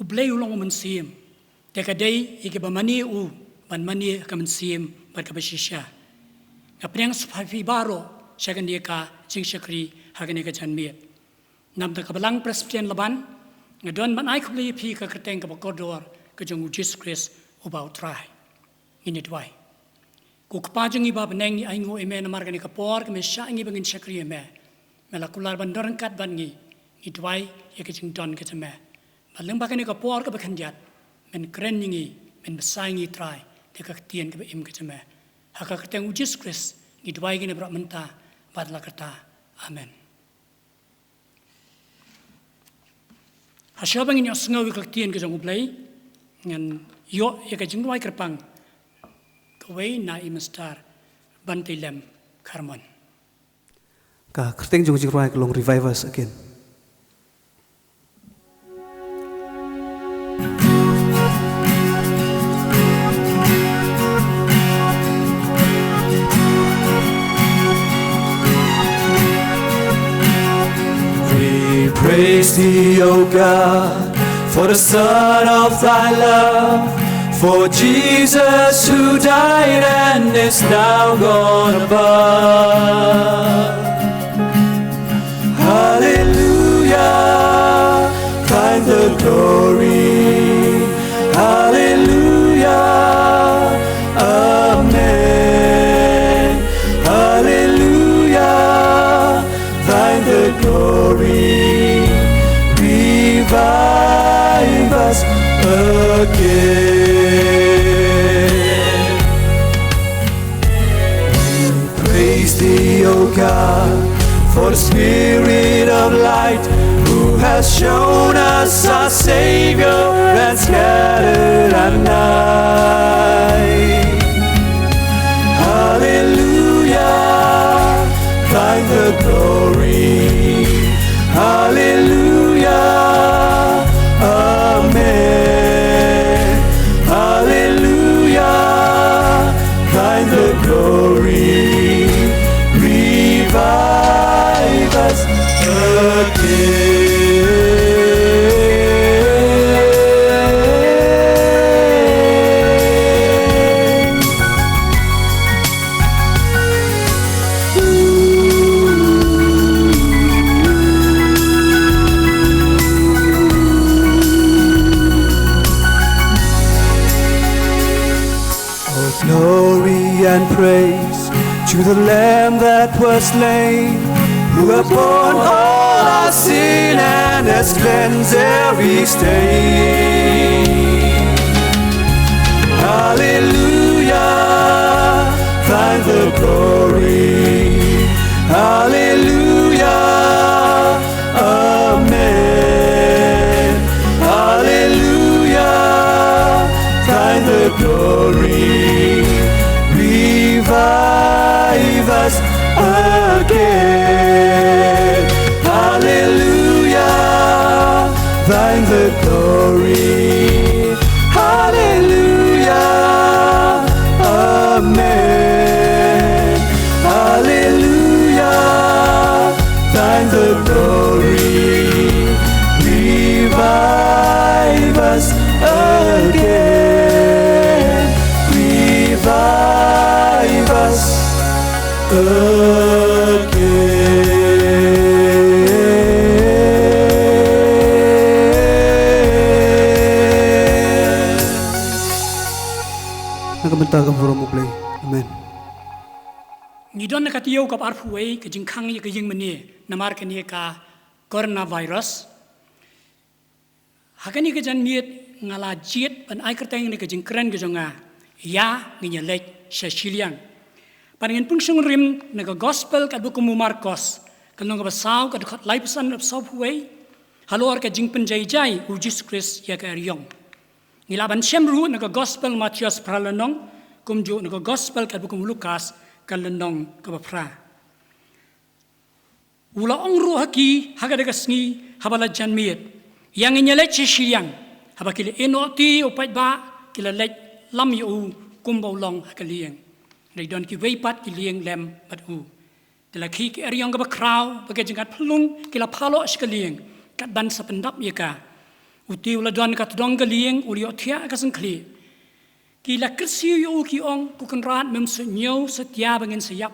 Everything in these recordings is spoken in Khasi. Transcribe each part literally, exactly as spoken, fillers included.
Blei u long u mynsiem. Te ka dei ïa kiba mane u ban mane ha ka mynsiem bad kaba shisha. Nga pdiang sngewbha ïa phi baroh sha kane ka jingshakri ha kane ka janmiet. Namar ka Balang Presbyterian Laban, nga don ban ai khublei ïa phi ha ka kyrteng kaba kordor ka jong U Jisu Khrist uba U Trai. Ngin ïa duwai. Ko Kpa jong ngi ba ha bneng, ngi ainguh ïa me namar kane ka por ka me shah ïa ngi ba ngin shakri ïa me. Me la kular ban don ryngkat bad ngi, ngi duwai ïa ka jingdon ka jong me. Bad lyngba kane ka por kaba khyndiat, men kren ïa ngi, men bsa ïa ngi Trai da ka ktien kaba im ka jong me. Ha ka kyrteng U Jisu Khrist ngi duwai kine baroh mynta bad la katta. Amen. Hashwa ba ngin ïohsngew ïa ka ktien ka jong U Blei, ngan ïoh ïa ka jingduwai kyrpang kawei na i Mister Banteilem Kharmon. Ka kyrteng jong ka jingrwai ka long Revive Us Again. We praise thee, O God, for the Son of thy love, for Jesus who died and is now gone above. Hallelujah, thine the glory. Hallelujah, amen. Hallelujah, thine the glory. Revive us again. Praise thee, O God, for the Spirit of light, who has shown us our Savior and scattered our night. Hallelujah, thine the glory. Hallelujah, amen. Hallelujah, thine the glory. Revive us again. All glory and praise to the Lamb that was slain, who upon all our sin and has cleansed every stain. Hallelujah, thine the glory. Hallelujah, amen. Hallelujah, thine the glory. Revive us again. Hallelujah, thine the glory. Hallelujah, amen. Hallelujah, thine the glory. Revive us again. Revive us again. Na ka bynta ka burom U Blei. Amen. Ngi don na ka taïew kaba arphew wei ka jingkhang ïa ka ïingmane namar kane ka coronavirus. Ha kane ka janmiet nga la jied ban ai kyrteng ïa ka jingkren ka jong nga, ïa ngin ïa leit sha shiliang. Bad ngin pynshong rim na ka gospel katba kum u Markos, ka lynnong kaba saw, ka dkhot laiphew san haduh sawphew wei, halor ka jingpynjaijai u Jisu Khrist ïa ka eriong. Ngi lah ban shem ruh na ka gospel Mathaios phra lynnong, kumjuh na ka gospel katba kum u Lukas ka lynnong kaba phra. U la ong ruh ha ki ha kata ka sngi haba la janmiet, ïa ngin ïa leit sha shiliang. Haba ki la ïehnoh ti u paidbah, ki la leit lam ïa u kumba u long ha ka lieng. Hynrei don kiwei pat ki lieng lem bad u. Te la khie ki eriong kaba khraw bad ka jingkat phyllung, ki la phah noh sha ka lieng, kat ban sa pyndap ïa ka. Uti u la don ka tdong ka lieng, u la ïohthiah ka syngkhlieh. Ki la kyrsiew ïa u ki ong, ko Kynrad, mem sa ñiew satia ba ngin sa ïap.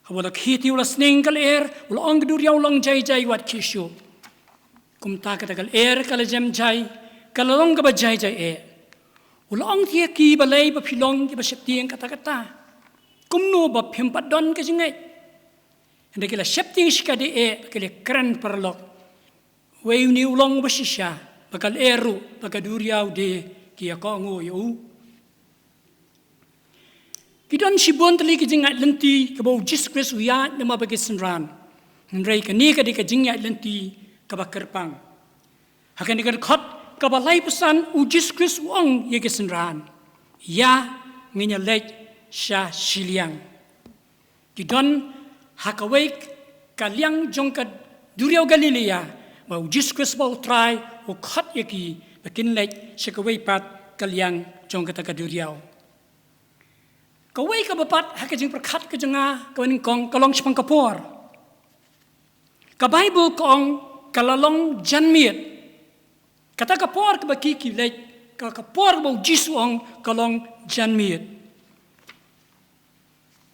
Haba u la khie te u la sneng ka lyer, u la ong, ka duriaw, long jai jai, wat khie shuh. Kumta kata ka lyer ka la jem jai, ka la long kaba jai jai eh. U la ong te ïa ki, balei ba phi long kiba sheptieng katta katta? Kumno ba phim pat don ka jingngeit? Hynrei ki la sheptieng shikatdei eh, ki la kren paralok. Wei une u long uba shisha, ba ka lyer ruh, ba ka duriaw de, ki ïa kohnguh ïa u. Ki don shibun tylli ki jingïaid lynti kaba U Jisu Khrist u ïaid namar ba ki synran. Hynrei kane ka dei ka jingïaid lynti kaba kyrpang. Ha kane ka dkhot kaba laiphew san, U Jisu Khrist u ong ïa ki synran, ïa, ngin ïa leit sha shiliang. Ki don ha kawei ka liang jong ka duriaw Galilea, ba U Jisu Khrist ba U Trai u khot ïa ki ba kin leit sha kawei pat ka liang jong kata ka duriaw. Kawei kaba pat ha ka jingpyrkhat ka jong nga kaba nyngkong ka long shaphang ka por. Ka Baibl ka ong ka la long janmiet. Kata ka por kaba ki ki leit, ka, ka por kaba U Jisu u ong ka long janmiet.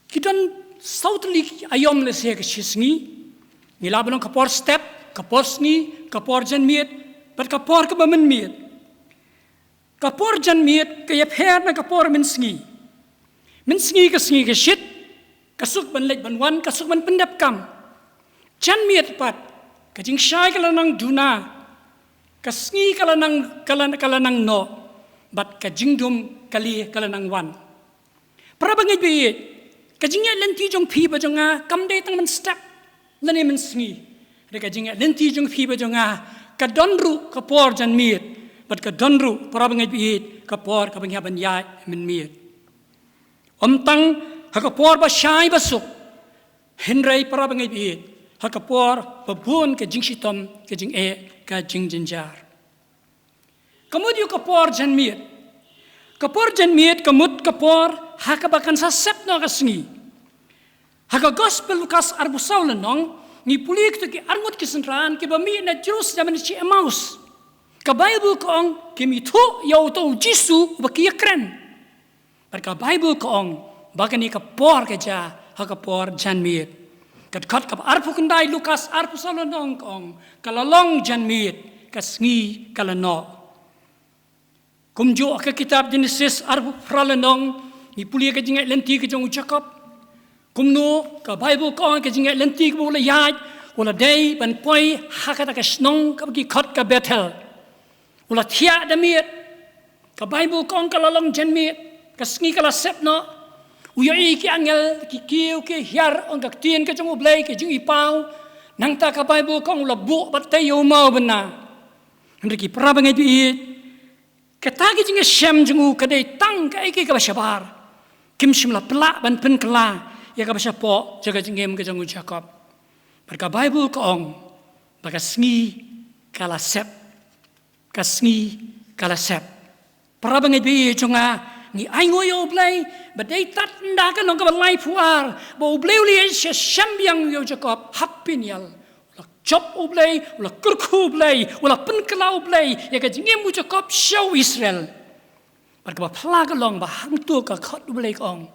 Ki don saw tylli ki aïom lehse ha ka shi sngi. Ngi lah ban ong ka por step, ka por sngi, ka por janmiet, bad ka por kaba mynmiet. Ka por janmiet ka ïapher na ka por mynsngi. Mynsngi ka sngi ka shit, ka suk ban leit ban wan, ka suk ban pyndep kam. Janmiet pat, ka jingshai ka la nang duna, ka sngi ka la nang, ka la, ka la nang noh, bad ka jingdum kali ka la nang wan. Para bangeit ba ïeit, ka jingïaid lynti jong phi bad jong nga kam dei tang mynstep lane mynsngi. Hynrei ka jingïaid lynti jong phi bad jong nga ka don ruh ka por janmiet, bad ka don ruh, para bangeit ba ïeit, ka por kaba ngi hap ban ïaid mynmiet. Ym tang ha ka por ba shai ba suk, hynrei para bangeit ba ïeit, ha ka por ba bun ka jingshitom, ka jingeh, ka jingjynjar. Ka mut ïa ka por janmiet. Ka por janmiet ka mut ka por ha kaba kan sa sep noh ka sngi. Ha ka Gospel Lukas arphew saw lynnong, ngi pule kito ki arngut ki synran kiba mih na Jerusalem na sha Emmaus. Ka Baibl ka ong, kim ithuh ïa uta u Jisu uba ki ïakren. Bad ka Baibl ka ong ba kane ka por ka jia ha ka por janmiet. Ka dkhot kaba arphew khyndai Lukas arphew saw lynnong ka ong, ka la long janmiet, ka sngi ka la noh. Kumjuh ha ka kitab Jenesis arphew phra lynnong, ngi pule ka jingïaid lynti ka jong u Jakob. Kumno ka Baibl ka ong ka jingïaid lynti kaba u la ïaid, u la dei ban poi ha kata ka shnong kaba ki khot ka Bethel. U la thiah da miet. Ka Baibl ka ong ka la long janmiet, ka sngi ka la sep noh. U ïohi ki angel ki kiew ki hiar, ong ka ktien ka jong U Blei, ka jong i paw. Nangta ka Baibl ka ong u la buh bad tei ïa u mawbynna. Hynrei ki para bangeit ba ïeit, kata ka jingïashem jong u ka dei tang kaei kaei kaba shabar. Kim shym la pynlah ban pynkylla ïa kaba shapoh jong ka jingim ka jong u Jakob. Bad ka Baibl ka ong ba ka sngi ka la sep. Ka sngi ka la sep. Para bangeit ba ïeit jong nga, ngi ainguh ïa U Blei ba dei tad ynda ka lynnong kaba laiphew ar ba U Blei u la ïashem biang ïa u Jakob ha Peniel. U la jop U Blei, u la kyrkhu U Blei, u la pynkylla U Blei ïa ka jingim u Jakob sha u Israel. Bad kaba phylla ka long ba hangto ka khot U Blei ka ong,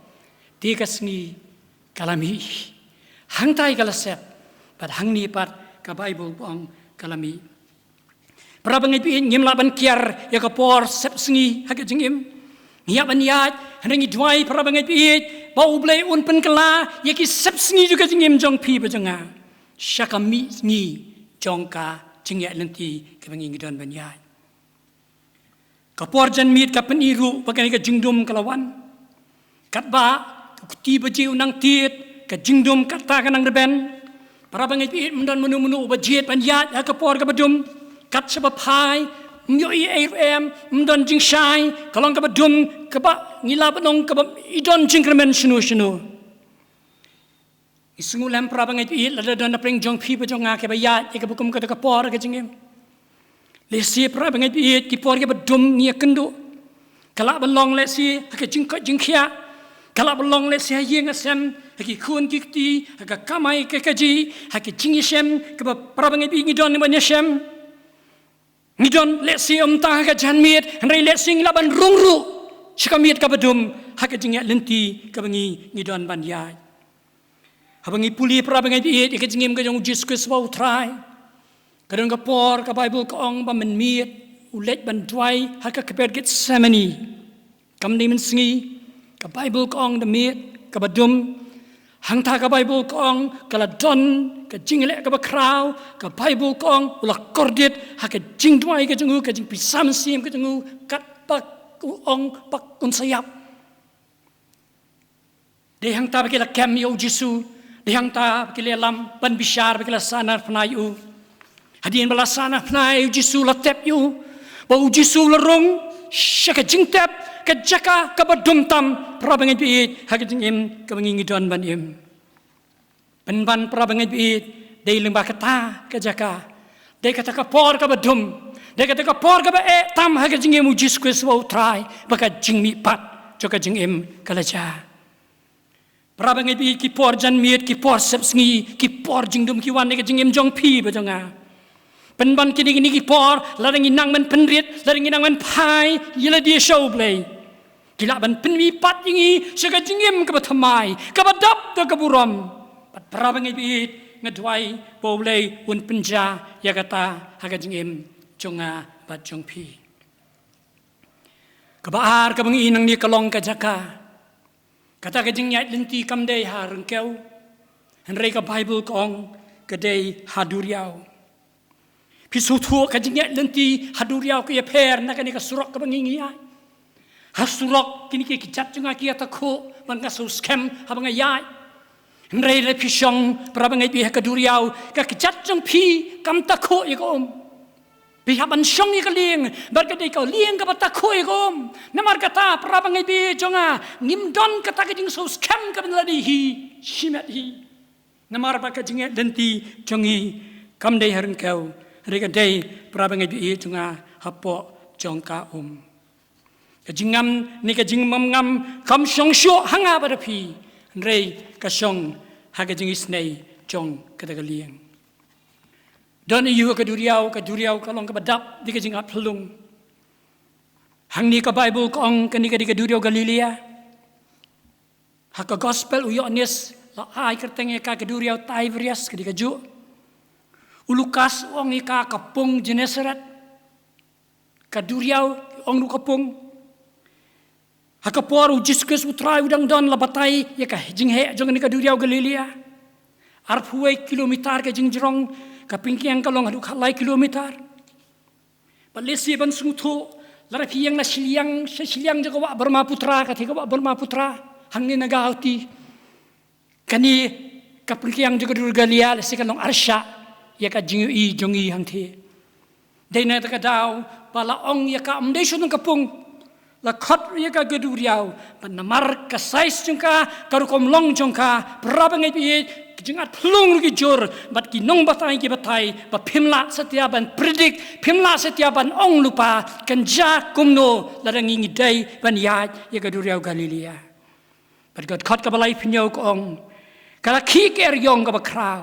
te ka sngi ka la mih, hangtai ka la sep, bad hangne pat ka Baibl ka ong ka la mih. Para bangeit ba ïeit, ngim lah ban kiar ïa ka por sep sngi ha ka jingim. Ngi ïa ban ïaid, hynrei ngi duwai para bangeit ba ïeit ba U Blei un pynkylla ïa ki sep sngi jong ka jingim jong phi bad jong nga, sha ka mihngi jong ka jingïaid lynti kaba ngi ngi don ban ïaid. Ka por janmiet ka pyni ruh ba kane ka jingdum ka la wan. Katba u kti ba jied u nang tied, ka jingdum kata ka nang rben. Para bangeit ba ïeit, ym don mano mano uba jied ban ïaid ha ka por kaba dum. Kat shaba phai, ym ïohi ei ruh em, ym don jingshai, ka long kaba dum, kaba ngi lah ban ong kaba i don jingkyrmen shano shano. Ngi sngew lem para bangeit ba ïeit, lada don na pdeng jong phi bad jong nga kiba ïaid ïa kaba kum kata ka por ha ka jingim. Lehse para bangeit ba ïeit, ki por kiba dum ngi ïakynduh. Ka lah ban long lehse ha ka jingkoit jingkhiah. Ka lah ban long lehse ha ïing ha sem, ha ki khun ki kti, ha ka kamai ka kajih, ha ka jingïashem kaba para bangeit ba ïeit ngi don ban ïashem. Ngi don lehse ym tang ha ka janmiet, hynrei lehse ngi lah ban rung ruh sha ka miet kaba dum ha ka jingïaid lynti kaba ngi, ngi don ban ïaid. Haba ngi pule, para bangeit baieit, ïa ka jingim ka jong u Jisu Khrist ba u Trai, ka don ka por ka Baibl ka ong ba mynmiet u leit ban duwai ha ka kper Gethsemane. Kam dei mynsngi, ka Baibl ka ong da miet kaba dum. Hangta ka Baibl ka ong ka la don ka jingleh kaba khraw, ka Baibl ka ong u la kordit ha ka jingduwai ka jong u, ka jingpynsah mynsiem ka jong u, katba u ong ba un sa ïap. Dei hangta ba ki la kem ïa u Jisu, dei hangta ba ki la lam ban bishar, ba ki la sahnarphna ïa u. Hadien ba la sahnarphna ïa u Jisu, la tep ïa u, ba u Jisu u la rung sha ka jingtep, ka jaka kaba dum tam, para bangeit baieit, ha ka jingim kaba ngi, ngi don ban im. Pynban, para bangeit baieit, dei lyngba kata ka jaka, dei kata ka por kaba dum, dei kata ka por kaba eh tam ha ka jingim u Jisu Khrist ba u Trai, ba ka jingmihpat jong ka jingim ka la jia. Para bangeit baieit, ki por janmiet, ki por sepsngi, ki por jingdum ki wan ha ka jingim jong phi bad jong nga. Pynban kine, kine ki por, lada ngi nang ban pynrit, lada ngi nang ban phai ïa lade sha U Blei, ki lah ban pynmihpat ïa ngi sha ka jingim kaba thymmai, kaba dap da ka burom. Bad para bangeit baieit, nga duwai ba U Blei un pynjia ïa kata ha ka jingim jong nga bad jong phi. Kaba ar kaba ngi i nangne ka long ka jaka. Kata ka jingïaid lynti kam dei ha ryngkew, hynrei ka Baibl ka ong ka dei ha duriaw. Phi sngewthuh, ka jingïaid lynti ha duriaw ka ïapher na kane ka surok kaba ngi, ngi ïaid. Ha surok kine ki kjat jong nga ki ïatakhuh ban nga sngewskhem haba nga ïaid. Hynrei lada phi shong, para bangeit baieit, ha ka duriaw, ka kjat jong phi kam takhuh ïa ka um. Phi hap ban shong ïa ka lieng, bad ka dei ka lieng kaba takhuh ïa ka um. Namar kata, para bangeit baieit jong nga, ngim don kata ka jingsngewskhem kaba la dei hi shimet hi. Namar ba ka jingïaid lynti jong ngi kam dei ha ryngkew, hynrei ka dei, para bangeit baieit jong nga, hapoh jong ka um. Ka jingngam ne ka jingmamngam kam shong shuh ha nga bad ha phi, hynrei ka shong ha ka jingisynei jong kata ka lieng. Don aïu ha ka duriaw? Ka duriaw ka long kaba dap da ka jingatphyllung. Hangne ka Baibl ka ong kane ka dei ka duriaw Galilea. Ha ka Gospel u Ïoannis la ai kyrteng ïa ka ka duriaw Tiberias, ka dei kajuh. U Lukas u ong ïa ka ka pung Genesaret. Ka duriaw ong ruh ka pung. Ha ka por u Jisu Khrist u Trai u dang don, la batai ïa ka jingheh jong kane ka duriaw Galilea. Arphew wei kilometer ka jingjrong, ka pynkiang ka long haduh khatlai kilometer. Bad lehse ban sngewthuh, lada phi ïeng na shiliang, sha shiliang jong ka wah Brahmaputra, ka thie ka wah Brahmaputra hangne na Guwahati. Kane ka pynkiang jong ka duriaw Galilea lehse ka long arshah ïa ka jingïohi jong ngi hangthie. Dei na kata ka daw ba la ong ïa ka, ym dei shuh tang ka pung, la khot ïa ka ka duriaw. Bad namar ka size jong ka, ka rukom long jong ka, para bangeit baieit, ka jingatphyllung ruh ki jur. Bad ki nongbatai ki batai ba phim lah satia ban predict, phim lah satia ban ong lypa kan jia kumno lada ngi, ngi dei ban ïaid ïa ka duriaw Galilea. Bad ka dkhot kaba laiphew hynñiew ka ong, ka la khih ka eriong kaba khraw.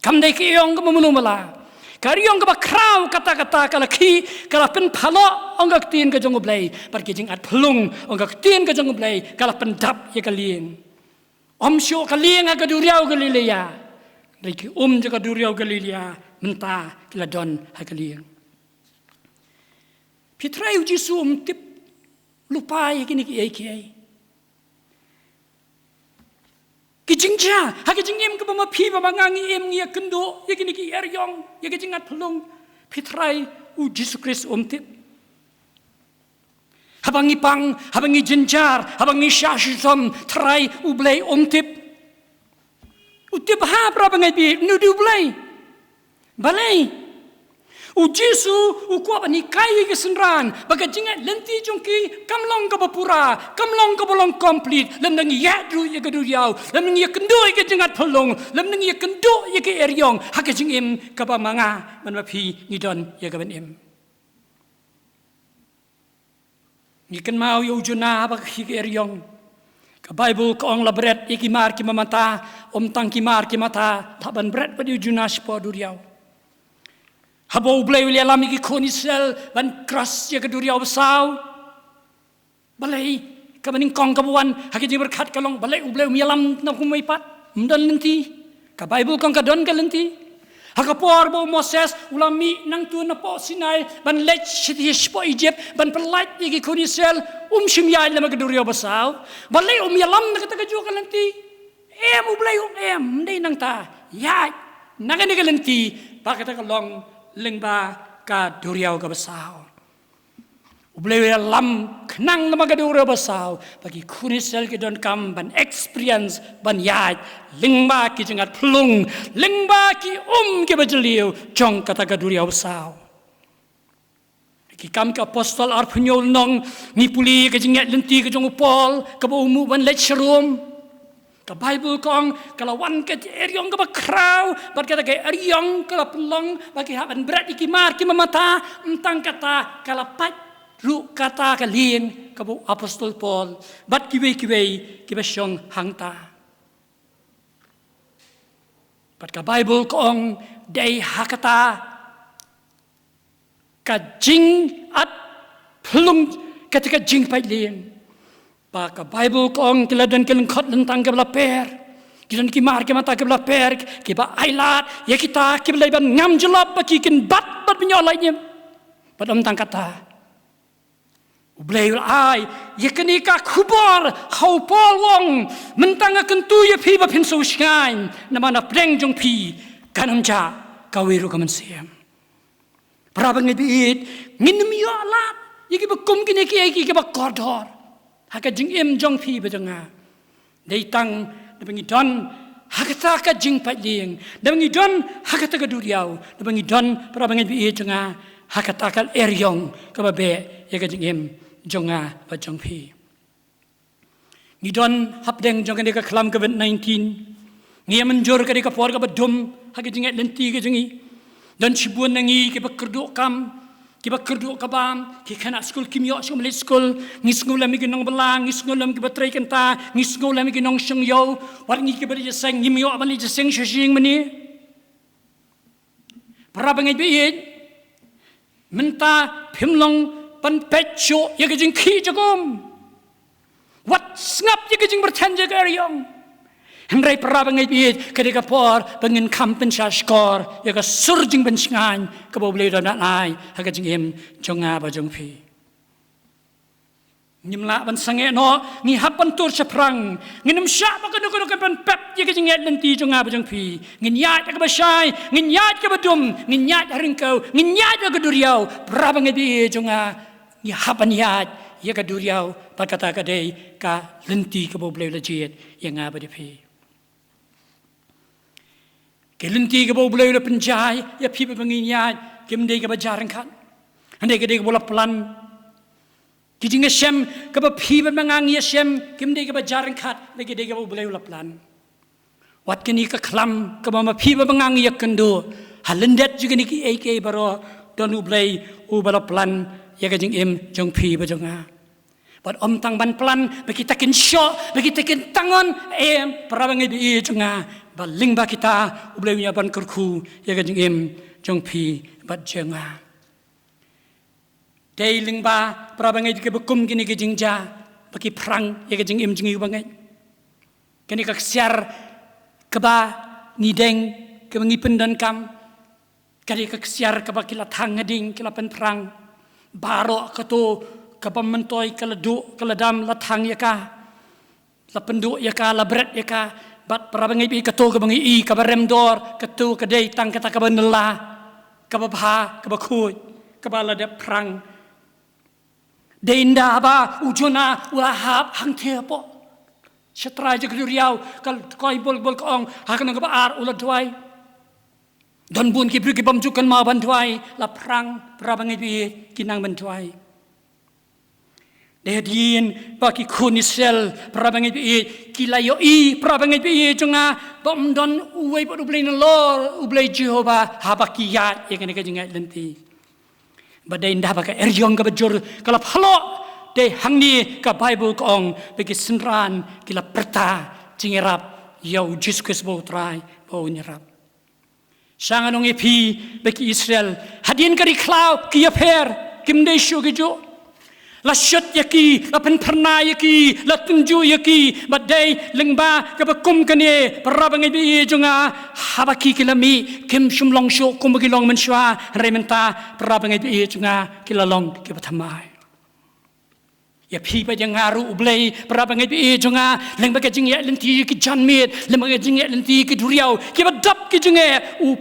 Kam dei ka eriong kaba mano mala. Ka eriong kaba khraw kata kata ka la khih, ka la pynpalok, ong ka ktien ka jong U Blei. Bad ka jingatphyllung, ong ka ktien ka jong U Blei, ka la pyndap ïa ka lieng. Ym shuh ka lieng ha ka duriaw Galilea, hynrei ki um jong ka duriaw Galilea mynta ki la don ha ka lieng. Phi tharai u Jisu um tip lypa ïa kine kiei kiei? Ki jingjia ha ka jingim kaba ma phi bad ma nga ngi im, ngi ïakynduh ïa kine ki eriong, ïa ka jingatphyllung, phi tharai u Jisu Khrist um tip? Haba ngi pang, haba ngi jynjar, haba ngi shah shitom, tharai U Blei um tip? U tip bha, para bangeit baieit, u dei U Blei. Balei? U Jisu u kwah ban hikai ïa ki synran ba ka jingïaid lynti jong ki kam long kaba pura, kam long kaba long complete lymda ngi ïaid ruh ïa ka duriaw, lymda ngi ïakynduh ïa ka jingatphyllung, lymda ngi ïakynduh ïa ka eriong ha ka jingim kaba ma nga bad ma phi ngi don ïa ka ban im. Ngi kynmaw ïa u Jona haba ka khih ka eriong. Ka Baibl ka ong la bret ïa ki mar ki mamata, ym tang ki mar ki mata, la ban bret bad ïa u Jona shapoh duriaw. Haba U Blei u la ïalam ïa ki khun Israel ban cross ïa ka duriaw basaw, balei kaba nyngkong kaba wan ha ka jingpyrkhat ka long, balei U Blei um ïalam na kum ei pat? Um don lynti. Ka Baibl ka ong ka don ka lynti. Ha ka por ba u Moses u la mih nangta napoh Sinai ban leit shathie shapoh Egypt ban pyllait ïa ki khun Israel, um shym ïaid lem ha ka duriaw basaw. Balei um ïalam na kata kajuh ka lynti? Em, U Blei um em, ym dei nangta. Ïaid na kane ka lynti ba kata ka long lyngba ka duriaw ka basaw. U Blei u ïalam khnang lyngba ka duriaw basaw ba ki khun Israel ki donkam ban experience, ban ïaid lyngba ki jingïaid phyllung, lyngba ki um kiba jylliew jong kata ka duriaw basaw. Ki Kam ki Apostol arphew hynñiew lynnong, ngi pule ïa ka jingïaid lynti ka jong u Paul kaba u mih ban leit sha Rom. Ka Baibl ka ong ka la wan ka eriong kaba khraw, bad kata ka eriong ka la pynlong ba ki hap ban bret ïa ki mar kiba mynta. Ym tang kata, ka la pait ruh kata ka lieng kaba u Apostol Paul bad kiwei kiwei kiba shong hangta. Bad ka Baibl ka ong dei ha kata ka jingïaid phyllung, kata ka jingpait lieng, ba ka Baibl ka ong ki la don ki lyngkhot lyntang kiba la per, ki don ki mar kiba mynta kiba la per, kiba ailad ïa kita kiba la dei ban ngam jyllop ba ki kynbat bad ban ïoh lait ñiam. Bad ym tang kata, U Blei u la ai ïa kane ka khubor ha u Paul, u ong, mynta nga kyntu ïa phi ba phin sngewsngaiñ, namar na pdeng jong phi kan ym jah kawei ruh ka mynsiem. Para bangeit ba ïeit, ngin ym ïoh lad ïa kiba kum kine kiei kiei kiba kordor ha ka jingim jong phi bad jong nga. Dei tang naba ngi don ha kata ka jingpait lieng, naba ngi don ha kata ka duriaw, naba ngi don, para bangeit ba ïeit jong nga, ha kata ka eriong kaba beh ïa ka jingim jong nga bad jong phi. Ngi don hapdeng jong kane ka khlam covid nineteen. Ngi ïa mynjur ka dei ka por kaba dum ha ka jingïaid lynti ka jong ngi. Don shibun na ngi kiba kyrduh kam, kiba kyrduh ka bam, ki khynnah skul kim ïoh shuh ban leit skul. Ngi sngew lem ïa ki nongbylla, ngi sngew lem kiba trei kynta, ngi sngew lem ïa ki nongshong ïew. Wat ngi kiba leit ïaseng ngim ïoh ban leit ïaseng sha shijingmane. Para bangeit ba ïeit, mynta phim long ban peit shuh ïa ka jingkhih jingkum. Wat sngap ïa ka jingpyrthen jong ka eriong. Hynrei para bangeit ba ïeit, ka dei ka por ba ngin kham pynshah shkor ïa ka sur jingpynshngaiñ kaba U Blei u don ban ai ha ka jingim jong nga bad jong phi. Ngim lah ban sangeh noh, ngi hap ban tur shaphrang. Ngin ym shah ba kano kano kan pynpep ïa ka jingïaid lynti jong nga bad jong phi. Ngin ïaid ha kaba shai, ngin ïaid kaba dum, ngin ïaid ha ryngkew, ngin ïaid ha ka duriaw. Para bangeit ba ïeit jong nga, ngi hap ban ïaid ïa ka duriaw, bad kata ka dei ka lynti kaba U Blei u la jied ïa nga bad ïa phi. Ka lynti kaba U Blei u la pynjah ïa phi bad ba ngin ïaid, kim dei kaba jia ryngkat. Hynrei ka dei kaba u la plan. Ki jingïashem kaba phi bad ba nga ngi ïashem, kim dei kaba jia ryngkat, hynrei ka dei kaba U Blei u la plan. Wat kane ka khlam kaba ma phi bad ba nga ngi ïakynduh, ha lyndet jong kine kiei kiei baroh, don U Blei uba la plan ïa ka jingim jong phi bad jong nga. Bad ym tang ban plan ba kita kin shoh, ba kita kin tang on, em, para bangeit ba ïeit jong nga, ba lyngba kita U Blei un ïa ban kyrkhu ïa ka jingim jong phi bad jong nga. Dei lyngba, para bangeit, kiba kum kine ki jingjia ba ki phrang ïa ka jingim jong ngi bangeit. Kane ka ksiar kaba ngi deng, kaba ngi pyndonkam, ka dei ka ksiar kaba ki la thang hadien, ki la pynphrang. Baroh kato kaba myntoi, ka la duh, ka la dam, la thang ïa ka, la pynduh ïa ka, la bret ïa ka. Bad para bangeit, kato kaba ngi i kaba rem dor, kato ka dei tang kata kaba nylla, kaba bha, kaba khuid, kaba la dep phrang. Dei ynda ba u Jonah u la hap hangtei hapoh shatrai jong ka duriaw, ka Koit Bol Bol ka ong, ha ka nong kaba ar u la duwai. Don bun ki briew ki bym ju kynmaw ban duwai, la phrang, para bangeit ba ïeit, ki nang ban duwai. Dei hadien ba ki khun Israel, para bangeit ba ïeit, ki la ïohi, para bangeit ba ïeit jong nga, ba ym don uwei pat U Blei nalor, U Blei Jehobah, haba ki ïaid ïa kane ka jingïaid lynti. Ba dei ynda ba ka eriong kaba jur ka la phylla, dei hangne ka Baibl ka ong ba ki synran ki la pyrta jingïarap ïa U Jisu Khrist ba U Trai ba un ïarap. Sha nga ong ïa phi ba ki Israel hadien ka ri khlaw ki ïapher, kim dei shuh ki juh. La shut ïa ki, la pynphyrnai ïa ki, la tynjuh ïa ki, bad dei lyngba kaba kum kane, para bangeit ba ïeit jong nga, haba ki ki la mih, kim shym long shuh kumba ki long mynshuwa, hynrei mynta, para bangeit ba ïeit jong nga, ki la long kiba thymmai. Ïa phi bad ïa nga ruh U Blei, para bangeit ba ïeit jong nga, lyngba ka jingïaid lynti ki janmiet, lyngba ka jingïaid lynti ki duriaw, kiba dap ki jingeh, u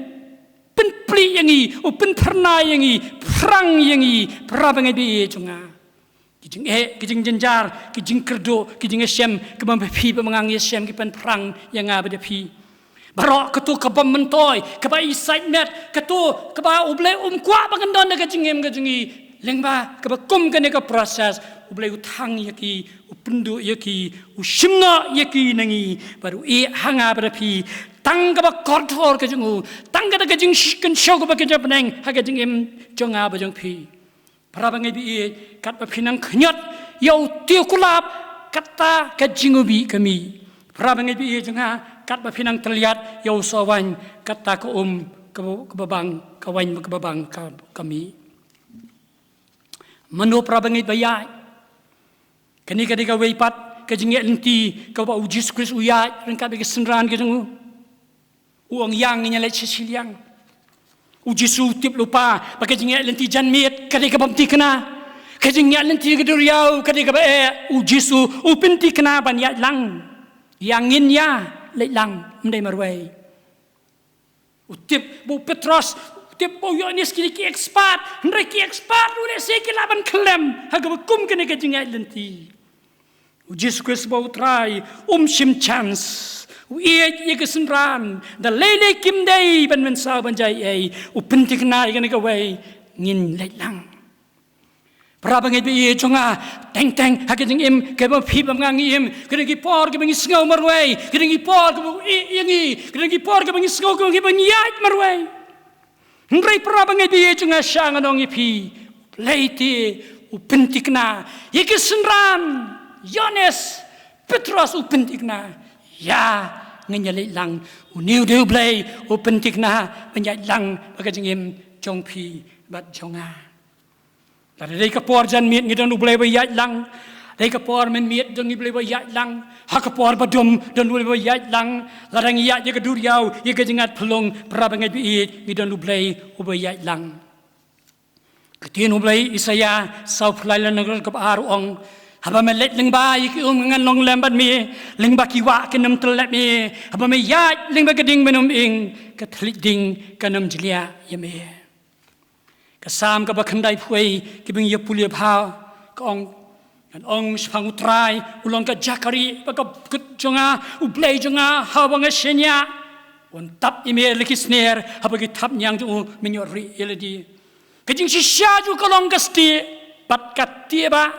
pynplie ïa ngi, u pynphyrnai ïa ngi, pyrshang ïa ngi, para bangeit ba ïeit jong nga. Ki jingeh, ki jingjynjar, ki jingkyrduh, ki jingïashem, kiba ma phi bad ma nga ngi ïashem, ki pynpyrshang ïa nga bad ïa phi. Baroh kato kaba myntoi, kaba isaitmet, kato kaba U Blei um kwah ba kan don ha ka jingim ka jong ngi. Lyngba kaba kum kane ka process, U Blei u thang ïa ki, u pynduh ïa ki, u shim noh ïa ki na ngi, bad u ïeh ha nga bad ha phi. Tang kaba kordor ka jong u, tang kata ka jingkynshew kaba kynja bneng ha ka jingim jong nga bad jong phi. Para bangeit ba ïeit, katba phi nang khñiot ïa u tiew kulap, kata ka jingïabih ka mih. Para bangeit ba ïeit jong nga, katba phi nang tylliat ïa u soh waiñ, kata ka um kaba, kaba bang, ka waiñ kaba bang ka, ka mih. Mano para bangeit ba ïaid? Kane ka dei kawei pat ka jingïaid lynti kaba U Jisu Khrist u ïaid ryngkat bad ki synran ki jong u. U ong, ïa ngin ïa leit sha shiliang. U Jisu u tip lypa ba ka jingïaid lynti janmiet ka dei kaba ym thikna. Ka jingïaid lynti ka duriaw ka dei kaba eh. U Jisu u pynthikna ban ïaid lang. Ïa ngin ïa leit lang, ym dei marwei. U tip ba u Petros, u tip ba u Ïoannis ki dei ki expert, hynrei ki expert ruh lehse ki lah ban khlem ha kaba kum kane ka jingïaid lynti. U Jisu Khrist ba u Trai um shim chance. U ïeit ïa ki synran, da lei lei kim dei ban mynsaw ban jia ei ei. U pynthikna ïa kane kawei, ngin leit lang. Para bangeit ba ïeit jong nga, teng teng ha ka jingim kaba phi bad nga ngi im, ka dei ki por kaba ngi sngew marwei, ka dei ki por kaba u ïeh ïa ngi, ka dei ki por kaba ngi sngew kaba ngi ban ïaid marwei. Hynrei para bangeit ba ïeit jong nga, sha nga ong ïa phi, U Blei te u pynthikna ïa ki synran. Ïoannis, Petros u pynthikna, ïa ngin ïa leit lang. Une u dei U Blei u pynthikna ban ïaid lang bad ka jingim jong phi bad jong nga. Lada dei ka por janmiet ngi don U Blei ba ïaid lang. Dei ka por mynmiet don U Blei ba ïaid lang. Ha ka por badum don U Blei ba ïaid lang. Lada ngi ïaid ïa ka duriaw, ïa ka jingngad phyllung, para bangeit ba ïeit, ngi don U Blei uba ïaid lang. Ka ktien U Blei Isaïah sawphew lai lynnong kaba ar u ong, haba me leit lyngba ïa ki um ngan long lem bad me, lyngba ki wah kin ym tyllep me, haba me ïaid lyngba ka ding bynriew, ka thylliej ding kan ym jliah ïa me. Ka Salm kaba khyndaiphew wei, kaba ngi ïa pule bha, ka ong, ngan ong shaphang U Trai, u long ka jaka rieh bad ka kut jong nga, U Blei jong nga, haba nga shaniah. Un tap ïa me la ki sner, haba ki thapniang jong u, men ïoh rieh ïa lade. Ka jingshisha jong u ka long ka stieh bad ka tieh bah.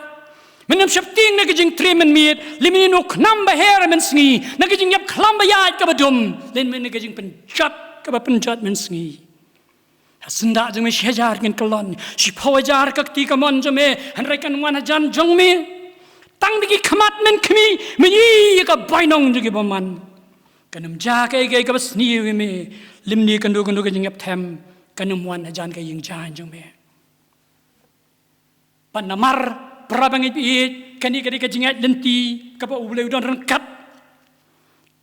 Men ym sheptieng na ka jingtriem mynmiet, lymne na u khnam ba her mynsngi, na ka jingïap khlam ba ïaid kaba dum, lymne na ka jingpynjot kaba pynjot mynsngi. Ha syndah jong me shi hajar kin kyllon, shiphew hajar ha ka kti kamon jong me, hynrei kan ym wan hajan jong me. Tang da ki khmat men khmih, men ïohi ïa ka bainong jong ki bymman. Kan ym jia kaei kaei kaba sniew ïa me, lymne kano kano ka jingïapthem kan ym wan hajan ka ïingjia jong me. Bad namar, para bangeit ba ïeit, kane ka dei ka jingïaid lynti kaba U Blei u don ryngkat.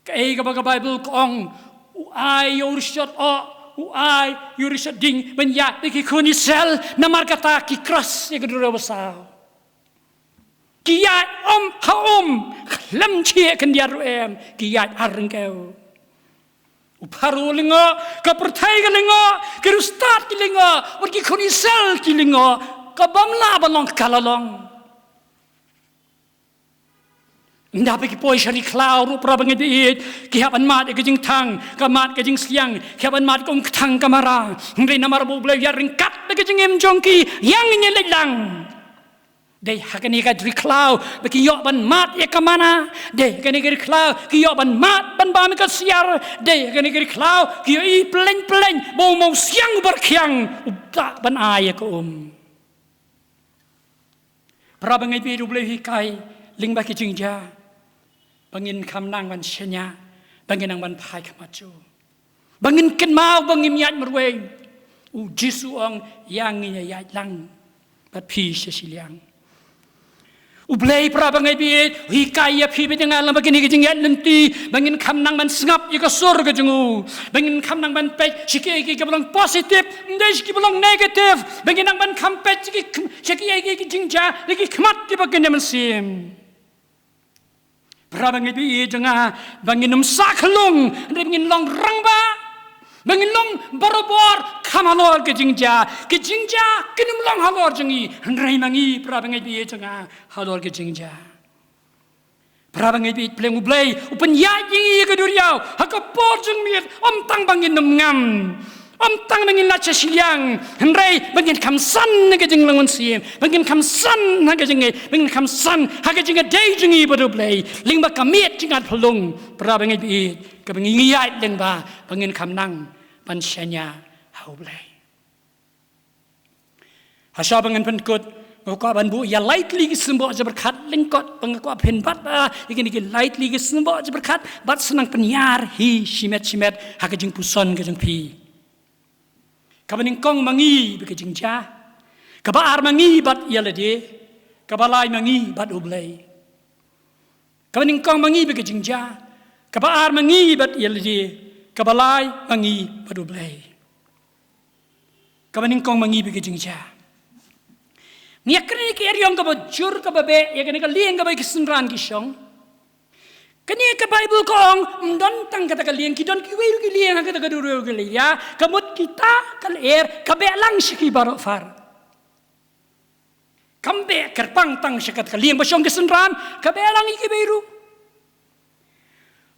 Kaei kaba ka Baibl ka ong, u ai ïa u rishot oh, u ai ïa u rishot ding ban ïaid da ki khun Israel, namar kata ki cross ïa ka duriaw basaw. Ki ïaid um ha um, khlem shah khyndiat ruh em, ki ïaid ar ryngkew. U Pharaoh u lyngngoh, ka pyrthei ka lyngngoh, ki riewstad ki lyngngoh, bad ki khun Israel ki lyngngoh, ka bym lah ban long ka la long. Ynda ba ki poi sha ri khlaw ruh, para bangeit ba ïeit, ki hap ban mad ïa ka jingthang, ka mad ka jingsliang, ki hap ban mad ka umkthang ka mara. Hynrei namar ba U Blei u ïaid ryngkat da ka jingim jong ki, ïa ngin ïa leit lang. Dei ha kane ka ri khlaw ba ki ïoh ban mad ïa ka mana. Dei ha kane ka ri khlaw ki ïoh ban mad ban bam ïa ka siar. Dei ha kane ka ri khlaw ki ïohi pyllein pyllein ba u mawsiang uba rkhiang u dah ban ai ïa ka um. Para bangeit ba ïeit, U Blei u hikai lyngba ki jingjia ba ngin kham nang ban shaniah, ba ngin nang ban phai khmat jong u. Ba ngin kynmaw ba ngim ïaid marwei. U Jisu u ong, ïa ngin ïaid lang bad phi sha shiliang. U Blei para bangeit baieit, u hikai ïa phi bad ïa nga lang ba kine ki jingïaid lynti, ba ngin kham nang ban sngap ïa ka sur ka jong u, ba ngin kham nang ban peit sha kiei kiei kiba long positive, ym dei sha kiba long negative, ba ngin nang ban kham peit sha ki khm-, sha kiei kiei ki jingjia na ki khmat kiba kynja mynsiem. Para bangeit baieit jong nga, ba ngin ym sah khyllung, hynrei ba ngin long rangbah, ba ngin long barabor kham halor ka jingjia. Ka jingjia kan ym long halor jong ngi, hynrei ma ngi para bangeit baieit jong nga halor ka jingjia. Para bangeit baieit, Blei, U Blei u pynïaid ïa ngi ïa ka duriaw ha ka por jong miet, ym tang ba ngin ym ngam, ym tang ba ngin lait sha shiliang, hynrei ba ngin kham san ha ka jinglong mynsiem, ba ngin kham san ha ka jingngeit, ba ngin kham san ha ka jingïadei jong ngi bad U Blei lyngba ka miet jingïaid phyllung. Para bangeit baieit, kaba ngi ïaid lyngba, ba ngin kham nang ban shaniah ha U Blei. Hashwa ban pynkut, nga kwah ban buh ïa lai tylli ki symboh jingpyrkhat lyngkot, ba nga kwah phin bat, ah, ïa kine ki lai tylli ki symboh jingpyrkhat, bad sa nang pynïar hi shimet shimet ha ka jingpuson ka jong phi. Kaba nyngkong, ma ngi bad ka jingjia. Kaba ar, ma ngi bad ïa lade. Kaba lai, ma ngi bad U Blei. Kaba nyngkong, ma ngi bad ka jingjia. Kaba ar, ma ngi bad ïa lade. Kaba lai, ma ngi bad U Blei. Kaba nyngkong, ma ngi bad ka jingjia. Ngi ïa kren ïa ka eriong kaba jur kaba beh, ïa kane ka lieng kaba ki synran ki shong. Kane ka Baibl ka ong, ym don tang kata ka lieng, ki don kiwei ruh ki lieng ha kata ka duriaw Galilea. Ka mut kita ka lyer ka beh lang sha ki baroh phar. Kam beh kyrpang tang sha kata ka lieng ba shong ki synran, ka beh lang ïa kiwei ruh.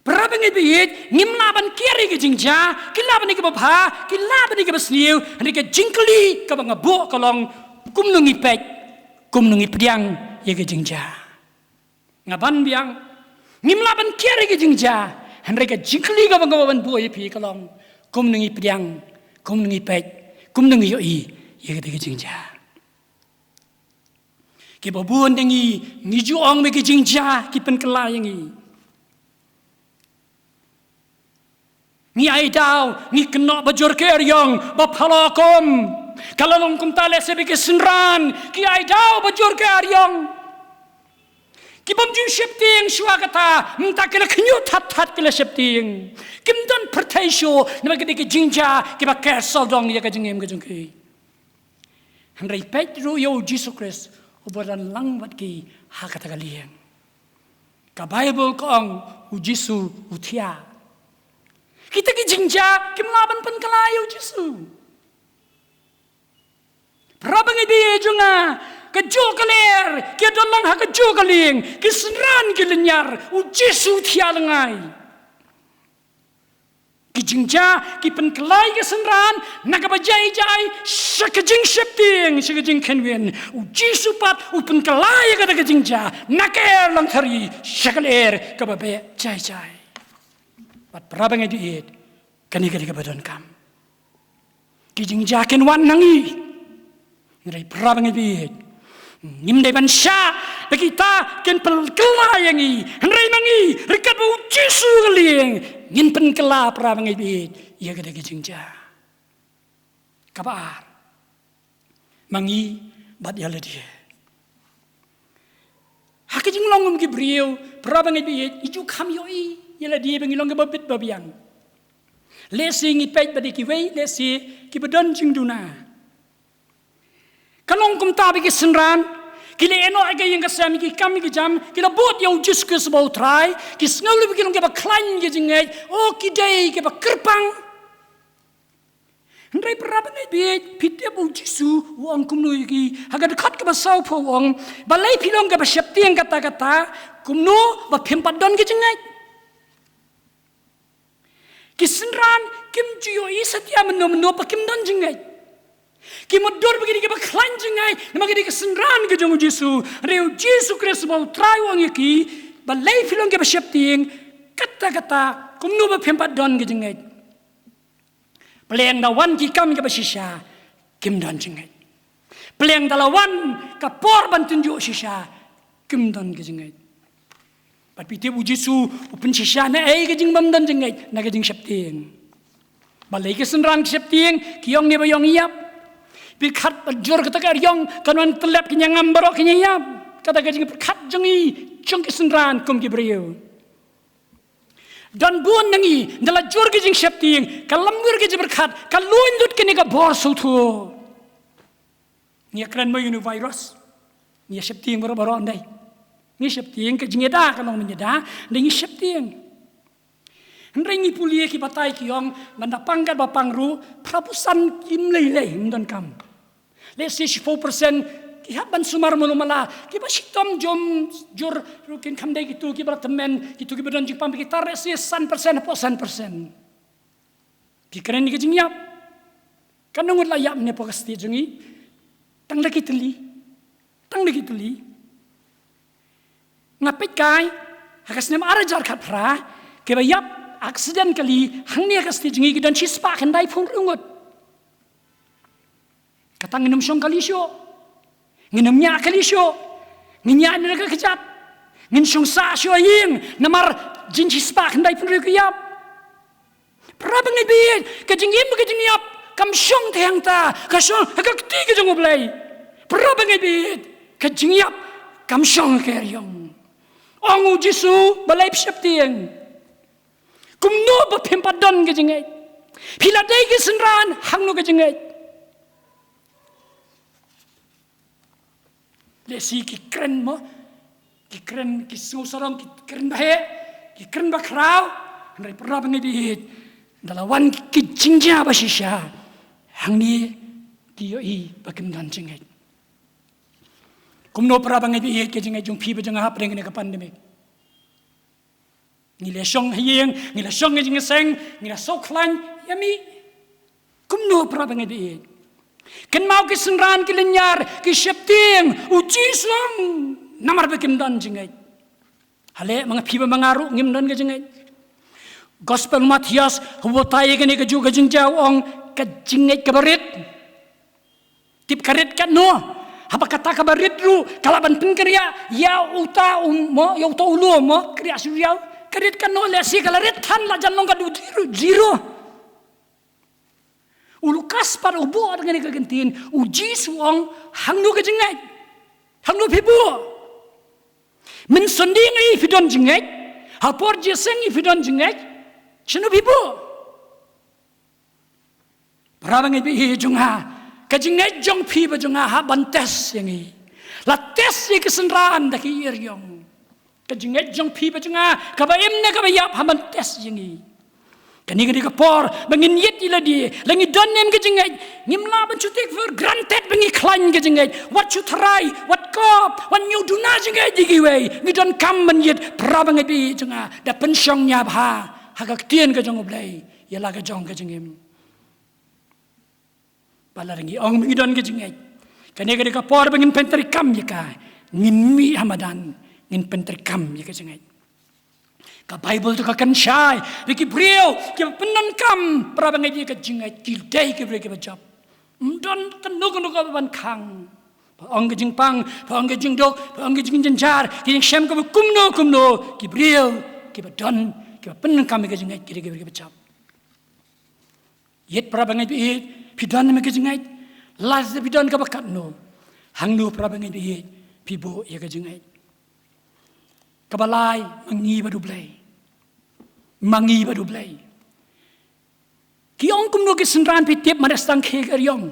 Para bangeit baieit, ngim lah ban kiar ïa ka jingjia, ki lah ban ïa kaba bha, ki lah ban ïa kaba sniew, hynrei ka jingkylli kaba nga buh ka long, kumno ngi peit, kumno ngi pdiang ïa ka jingjia. Nga ban biang, ngim lah ban kiar ïa ka jingjia, hynrei ka jingkylli kaba nga ban buh ïa phi ka long, kumno ngi pdiang, kumno ngi peit, kumno ngi ïohi ïa kata ka jingjia. Kiba bun na ngi, ngi ju ong ba ki jingjia ki pynkylla ïa ngi. Ngi ai daw, ngi kynnoh ba jur ka eriong, ba phylla kum. Ka la long kumta lehse bad ki synran, ki ai daw ba jur ka eriong. Ki bym ju sheptieng shuwa kata, mynta ki la khñiuh that that ki la sheptieng. Kim don pyrthei shuh, namar ki dei ki jingjia kiba ker sawdong ïa ka jingim ka jong ki. Hynrei peit ruh ïa U Jisu Khrist uba don lang bad ki ha kata ka lieng. Ka Baibl ka ong U Jisu u thiah. Kita ki jingjia kim lah ban pynkylla ïa U Jisu. Para bangeit baieit jong nga, kajuh ka lyer ki don lang ha kajuh ka lieng, ki synran ki lynñiar, U Jisu u thiah lyngngai. Ki jingjia ki pynkylla ïa ki synran na kaba jai jai, sha ka jingsheptieng, sha ka jingkheiñ win. U Jisu pat u pynkylla ïa kata ka jingjia na ka erlong thari sha ka lyer kaba beh jai jai. Bad para bangeit baieit, kane ka dei kaba donkam. Ki jingjia kin wan na ngi. Hynrei para bangeit baieit, ngim dei ban shah ba kita kin pynkylla ïa ngi. Hynrei ma ngi, ryngkat bad U Jisu ha ka lieng, ngin pynkylla, para bangeit baieit, ïa kata ka jingjia. Kaba ar, ma ngi bad ïa lade. Ha ka jinglong kum ki briew, para bangeit baieit, ngi ju kham ïohi ïa lade ba ngi long kiba bit ba biang. Lehse ngi peit ba dei kiwei, lehse kiba don jingduna. Ka long kumta bad ki synran, ki la ïehnoh ïa ka ïing ka sem, ïa ki kam ïa ki jam, ki la bud ïa U Jisu Khrist ba U Trai, ki sngew lem ba ki long kiba khlaiñ ka jingngeit, oh ki dei kiba kyrpang. Hynrei para bangeit baieit, phi tip U Jisu u ong kumno ïa ki, ha ka dkhot kaba sawphew u ong, balei phi long kiba sheptieng katta katta, kumno ba phim pat don ka jingngeit. Ki synran kim ju ïohi satia mynno mynno ba kim don jingngeit. Ki mutdur ba ki dei kiba khlaiñ jingngeit, namar ki dei ki synran ki jong U Jisu. Hynrei U Jisu Khrist ba U Trai u ong ïa ki, balei phi long kiba sheptieng katta katta, kumno ba phim pat don ka jingngeit. Pyrshang da wan ki kam kiba shisha, kim don jingngeit. Pyrshang da la wan ka por ban tynjuh shisha, kim don ka jingngeit. Bad phi tip U Jisu u pynshisha na ei ka jingbym don jingngeit, na ka jingsheptieng. Balei ki synran ki sheptieng, ki ong ne ba ïong ïap. Pyrkhat ba jur kata ka eriong, kan wan tyllep ki ñiangam baroh ki ñiangïap. Kata ka jingpyrkhat jong ngi, jong ki synran kum ki briew. Don bun na ngi, da la jur ki jingsheptieng, ka lamwir ki jingpyrkhat, ka luin lut kane ka bor sngewthuh. Ngi ïa kren mo ïa une u virus. Ngi ïa sheptieng baroh baroh ndai. Ngi sheptieng ka jingïada ka long mynïada, ndai ngi sheptieng. Hynrei ngi pule ki batai ki ong, man da pang kat ba pang ruh, phra phew san kim lei lei, ym don kam. Let's say shiphew percent, ki hap ban sumar malu mala, kiba shitom jur, jur ruh kin kham dei kito kiba la tymmen, kito kiba don jingpang ki tar, let's say san percent, hapoh san percent. Phi kren ïa ka jingïap. Katno ngut la ïap ne hapoh ka state jong ngi? Tang da ki tylli. Tang da ki tylli. Nga peit kai, ha ka snem ar hajar khatphra, kiba ïap accident kali, hangne ha ka state jong ngi ki don shispah khyndai phew hynriew ngut. Kata ngin ym shong kali shuh. Ngin ym ñiah kali shuh. Ngin ñiah na ka kjat. Ngin shong sah shuh ïing. Namar jin shispah khyndai phew hynriew ki ïap. Para bangeit baieit, ka jingim ka jingïap kam shong te hangta, ka shong ha ka kti ka jong U Blei. Para bangeit baieit, ka jingïap kam shong ha ka eriong. Ong U Jisu, balei phi sheptieng? Kumno ba phim pat don ka jingngeit? Phi la dei ki synran, hangno ka jingngeit? Lehse ki kren mo, ki kren, ki sngewsarong, ki kren ba heh, ki kren ba khraw, hynrei para bangeit baieit, da la wan ki jingjia ba shisha, hangne ki ïohi ba kim don jingngeit. Kumno para bangeit baieit, ka jingngeit jong phi bad jong nga hapdeng kane ka pandemic? Ngi la shong ha ïing, ngi la shong ha jingïaseng, ngi la sngewkhlaiñ ïa mih. Kumno para bangeit baieit? Kynmaw ki synran ki lynñiar, ki sheptieng, U Jisu, namar ba kim don jingngeit. Hale, ma nga phi bad ma nga ruh ngim don ka jingngeit. Gospel Mathaios, ha u batai ïa kane kajuh ka jingjia u ong ka jingngeit kaba rit. Tip ka rit katno? Haba kata kaba rit ruh ka lah ban pynkynriah ïa uta u mo, ïa uta u lum mo, kynriah shuh ïa u. Ka rit katno? Lehse ka la rit than la jan long ka dei u zero, zero. U Lukas pat u buh da kane ka kyntien, U Jisu u ong, hangno ka jingngeit? Hangno phi buh? Mynsngi ngi phi don jingngeit, ha por jingïaseng ngi phi don jingngeit, shano phi buh? Para bangeit baieit jong nga, ka jingngeit jong phi bad jong nga hap ban test ïa ngi. La test ïa ki synran da ki eriong. Ka jingngeit jong phi bad jong nga, kaba im ne kaba ïap, hap ban test ïa ngi. Kane ka dei ka por ba ngin ïeit ïa lade, la ngi don ne em ka jingngeit, ngim lah ban shu take for granted ba ngi khlaiñ ka jingngeit. Wat shu tharai, wat kop, wat ñiew duna jingngeit ïa kiwei. Ngi donkam ban ïeit, para bangeit baieit jong nga, da pynshong nia bha ha ka ktien ka jong U Blei ïa la ka jong ka jingim. Bad lada ngi ong ba ngi don ka jingngeit, kane ka dei ka por ba ngin pyntreikam ïa ka, ngin mih ha madan, ngin pyntreikam ïa ka jingngeit. Ka Baibl te ka kynshai ba ki briew kiba pyndonkam, para bangeit, ïa ka jingngeit, ki dei ki briew kiba jop. Ym don kano kano kaba ban khang. Ba ong ka jingpang, ba ong ka jingduk, ba ong ka jingjynjar, ka jingshem kaba kumno kumno, ki briew kiba don, kiba pyndonkam ïa ka jingngeit, ki dei ki briew kiba jop. Ïeit, para bangeit baieit, phi don ne em ka jingngeit? Lada phi don, kaba katno? Hangno, para bangeit baieit, phi buh ïa ka jingngeit? Kaba lai, ma ngi bad U Blei. Ma ngi bad U Blei. Ki ong kumno ki synran, phi tip, ma da sdang khie ka eriong.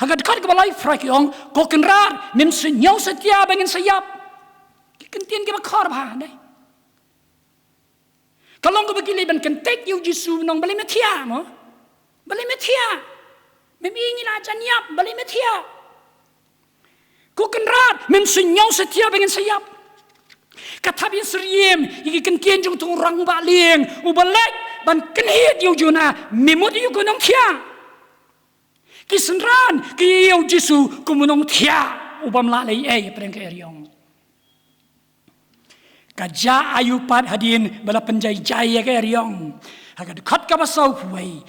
Ha ka dkhot kaba laiphew phra ki ong, ko Kynrad, mem sngew satia ba ngin sa ïap. Ki kyntien kiba khor bha, dei. Ka long kaba ki leit ban kyntait ïa U Jisu, nong, balei me thiah mo? Balei me thiah? Mem i ngi la jan ïap, balei me thiah? Ko Kynrad, mem sngew satia ba ngin sa ïap. Ka thap ïasyriem ïa ki kyntien jong uto u rangbah lieng uba leit ban kynhied ïa u Jona, me mut ïa u ko nongthiah. Ki synran ki ïa U Jisu kum u nongthiah ubym lah leh ei ei hapdeng ka eriong. Ka jia aïu pat hadien ba la pynjai jai ïa ka eriong? Ha ka dkhot kaba sawphew wei,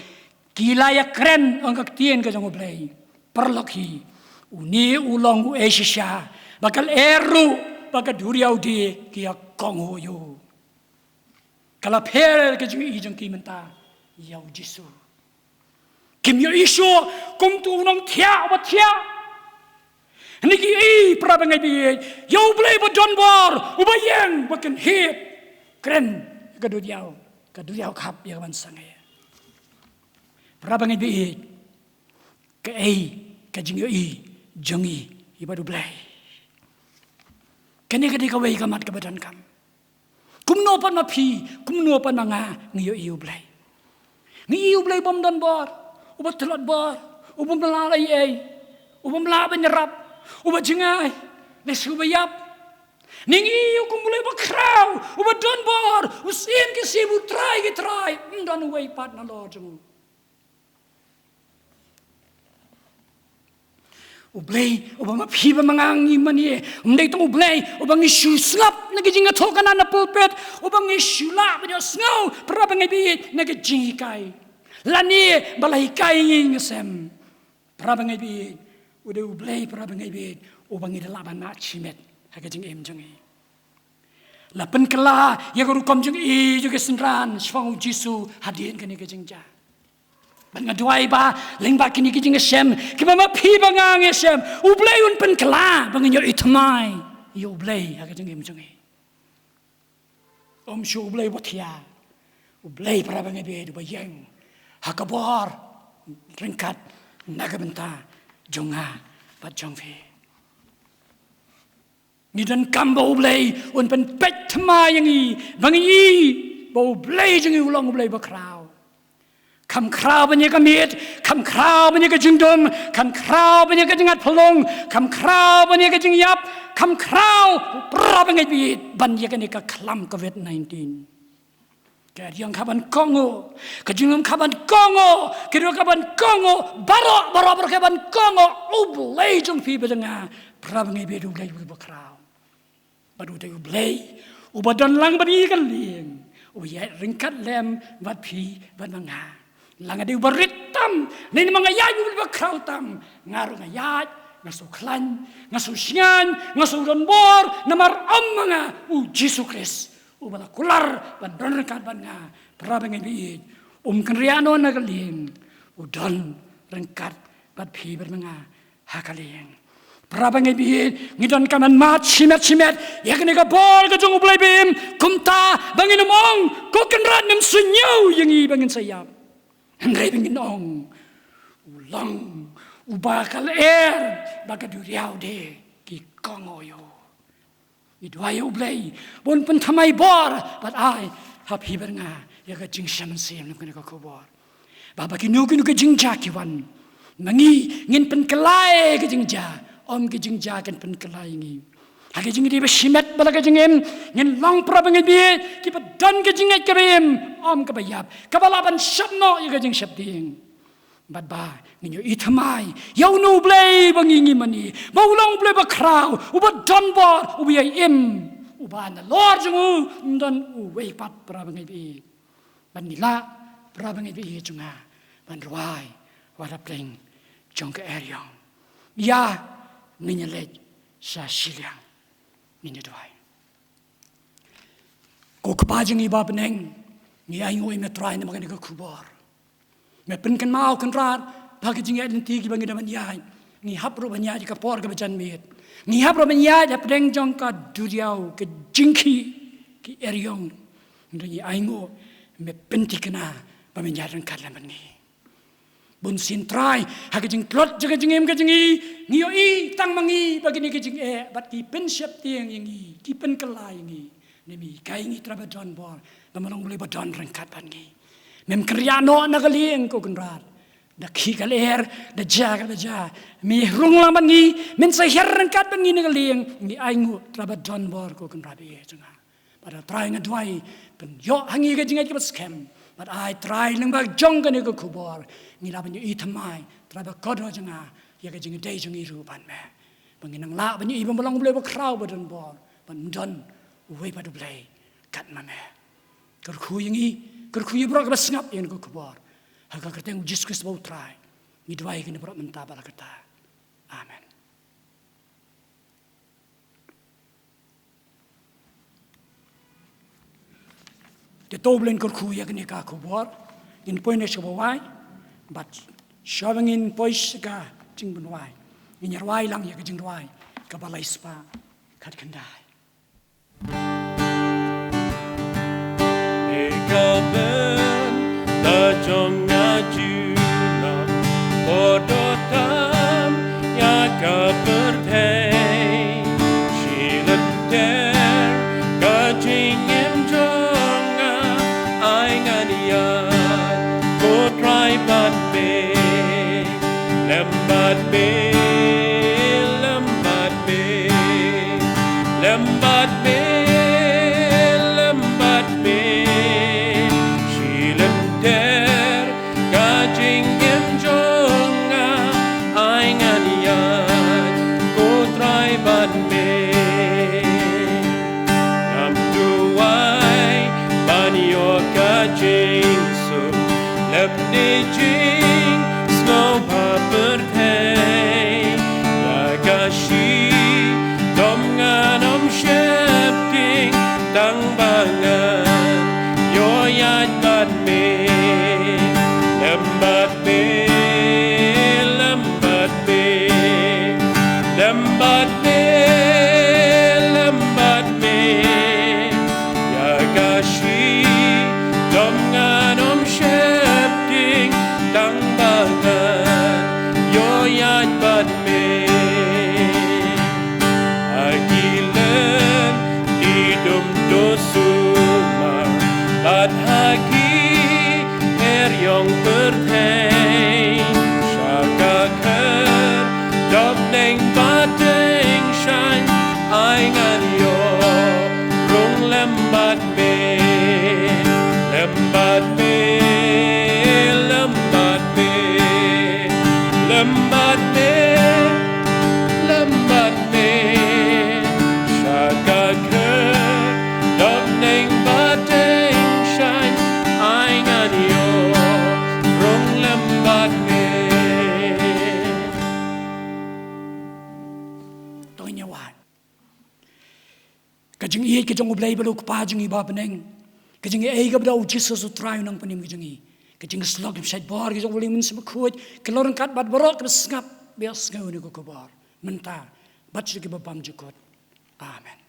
ki la ïakren, ong ka ktien ka jong U Blei, paralok hi, une u long uei shisha ba ka lyer ruh bad ka duriaw die ki ïakonghuh ïa u? Ka la pher ka jingïohi jong ki mynta ïa U Jisu. Kim ïohi shuh kum utu u nongthiah uba thiah. Hynrei ki ïohi, para bangeit baieit, ïa U Blei ba don bor, uba ïeng, uba kynhied. Kren ïa ka duriaw, ka duriaw ka hap ïa ka ban sangeh. Para bangeit baieit, kaei ka jingïohi jong ngi ïa bad U Blei? Kane ka dei kawei ka mat kaba donkam. Kumno pat ma phi, kumno pat ma nga, ngi ïohi U Blei? Ngi ïohi U Blei ubym don bor, uba tlot bor, ubym lah ei ei, ubym lah ban ïarap, uba jngai, lehse uba ïap. Ngi ïohi U Blei uba khraw, uba don bor, u Syiem ki syiem, u Trai ki trai, ym don uwei pat nalor jong u. U Blei uba ma phi bad ma nga ngi mane, um dei tang U Blei uba ngi shu sngap na ka jingïathuhkhana na pulpit, uba ngi shu lah ban ïohsngew, para bangeit baieit, na ka jinghikai, lane ba la hikai ngi, ngi shem. Para bangeit baieit, u dei U Blei, para bangeit baieit, uba ngi da lah ban mad shimet ha ka jingim jong ngi. La pynkylla ïa ka rukom jingïohi jong ki synran shaphang U Jisu hadien kane ka jingjia. Bad nga duwai ba lyngba kine ki jingshem kiba ma phi bad nga ngi shem, U Blei un pynkylla ba ngin ïohi thymmai ïa U Blei ha ka jingim jong ngi. Ym shuh U Blei uba thiah, U Blei, para bangeit baieit, uba ïeng ha ka bor ryngkat na ka bynta jong nga bad jong phi. Ngi donkam ba U Blei un pynpeit thymmai ïa ngi, ba ngi i ba U Blei jong ngi u long U Blei ba khraw. Kam khraw ban ïa ka miet, kam khraw ban ïa ka jingdum, kam khraw ban ïa ka jingat phyllung, kam khraw ban ïa ka jingïap, kam khraw, para bangeit baieit, ban ïa kane ka khlam Covid nineteen. Ka eriong ka ban kohnguh, ka jingdum ka ban kohnguh, ka duriaw ka ban kohnguh, baroh, baroh, baroh ka ban kohnguh. U Blei jong phi bad jong nga, para bangeit baieit, U Blei u ba khraw. Bad u dei U Blei uba don lang bad ngi ha ka lieng, uba ïaid ryngkat lem bad phi bad ma nga. Lada nga dei uba rit tam, lane ma nga ïaid bad U Blei ba khraw tam, nga ruh nga ïaid, nga sngewkhlaiñ, nga sngewsynshar, nga sngewdonbor, namar ym ma nga, U Jisu Khrist uba la kular ban don ryngkat bad nga. Para bangeit baieit, um kynriah noh na ka lieng, u don ryngkat bad phi bad ma nga ha ka lieng. Para bangeit baieit, ngi donkam ban mad shimet shimet ïa kane ka bor ka jong U Blei ba im, kumta ba ngin ym ong, ko Kynrad, ym sngewsynei ïa ngi ba ngin sa ïap. Hynrei ba ngin ong, u long uba ka lyer bad ka duriaw de ki kohnguh ïa u. Ngi duwai ïa U Blei ba un pynthymmai bor bad ai ha phi bad nga ïa ka jingshem mynsiem lem kane ka khubor. Ba, ba kino kino ka jingjia ki wan, ma ngi ngin pynkylla ïa ka jingjia, ym ka jingjia kan pynkylla ïa ngi. Ha ka jingim ba shimet bad la ka jingim, ngin long, para bangeit baieit, kiba don ka jingngeit kaba im, ym kaba ïap, kaba lah ban shad noh ïa ka jingsheptieng. Bad ba ngin ïohi thymmai ïa uno U Blei ba ngi ngi mane, ba u long U Blei ba khraw, uba don bor, uba ïai im, uba nalor jong u ym don uwei pat, para bangeit baieit. Bad ngi lah, para bangeit baieit jong nga, ban rwai wat hapdeng jong ka eriong. Ïa, ngin ïa leit sha shiliang. Ngin ïa duwai. Ko Kpa jong ngi ba ha bneng, ngi ainguh ïa me Trai namar kane ka khubor. Me pynkynmaw, Kynrad, ba ki jingïaid lynti kiba ngi dang ban ïaid, ngi hap ruh ban ïaid ïa ka por kaba janmiet. Ngi hap ruh ban ïaid hapdeng jong ka duriaw, ka jingkhih, ki eriong. Hynrei ngi ainguh me pynthikna ba men ïaid ryngkat lem bad ngi. Bunsien Trai, ha ka jingtlot jong ka jingim ka jong ngi, ngi ïohi tang ma ngi ba kine ki jingeh bad ki pynsheptieng ïa ngi, ki pynkylla ïa ngi. Ne me hikai ïa ngi Trai ba don bor, ba me long U Blei ba don ryngkat bad ngi. Mem kynriah noh na ka lieng, ko Kynrad. Da khih ka lyer, da jia kaba jia, me rung lang bad ngi, men sa hiar ryngkat bad ngi na ka lieng. Ngi ainguh Trai ba don bor, ko Kynrad baieit jong nga. Bad Trai, nga duwai, pynïoh ha ngi ka jingngeit kaba skhem. Bad ai Trai, lyngba jong kane ka khubor, ngi lah ban ïohi thymmai, Trai, ba kordor jong nga ïa ka jingïadei jong ngi ruh bad me. Ba ngin nang lah ban ïohi ba me long U Blei ba khraw, ba don bor, bad ym don uwei pat U Blei kat ma me. Kyrkhu ïa ngi, kyrkhu ïa baroh kiba sngap ïa kane ka khubor. Ha ka kyrteng U Jisu Khrist ba U Trai ngi duwai kane baroh mynta bad la katta. Amen. Te to U Blei un kyrkhu ïa kane ka khubor. Ngin poi ne sha kaba wai, bad Shuwa ba ngin poi sha ka jingbynrwai, ngin ïa rwai lang ïa ka jingrwai kaba lai spah khatkhyndai. Ïa ka bynta jong nga ju long, bad to tam ïa ka pyrthei. Shi lynter ka jingim jong nga, ai ngan ïaid, ko Trai bad me. Lem bad me, lem bad me, lem bad me, lem bad me. Shi lynter ka jingim jong nga, ai ngan ïaid, ko Trai bad me. Ngam duwai ban ïoh ka jingsuk, lymne jingsngewbha pyrthei. Ïa ka shitom ngan ym sheptieng, tang ba ngan ïoh ïaid bad me. Lem bad me, lem bad me, lem bad me, lem bad me. Ïa ka shitom ngan ym sheptieng, tang ba ngan ïoh ïaid bad me. Ha ki lynti dum to sumar, bad ha ki eriong pyrthei, sha ka khyrdop neng ba teng shaiñ, ai ngan ïoh rung lem bad me. Lem bad me, lem bad me, lem bad me, lem bad me. Sha ka khyrdop neng ba teng shaiñ, ai ngan ïoh rung lem bad me. To ngin ïa wad. Ka jingïeit ka jong U Blei bad U Kpa jong ngi uba ha bneng, ka jingïeit kaba don ha U Jisu U Trai U Nongpynim ka jong ngi, ka jingïasyllok jingshait bor ka jong U Blei U Mynsiem Bakhuid, ka long ryngkat bad baroh kiba sngap, ba ïohsngew ïa kane ka khubor mynta bad sha kiba bymjukut. Amen.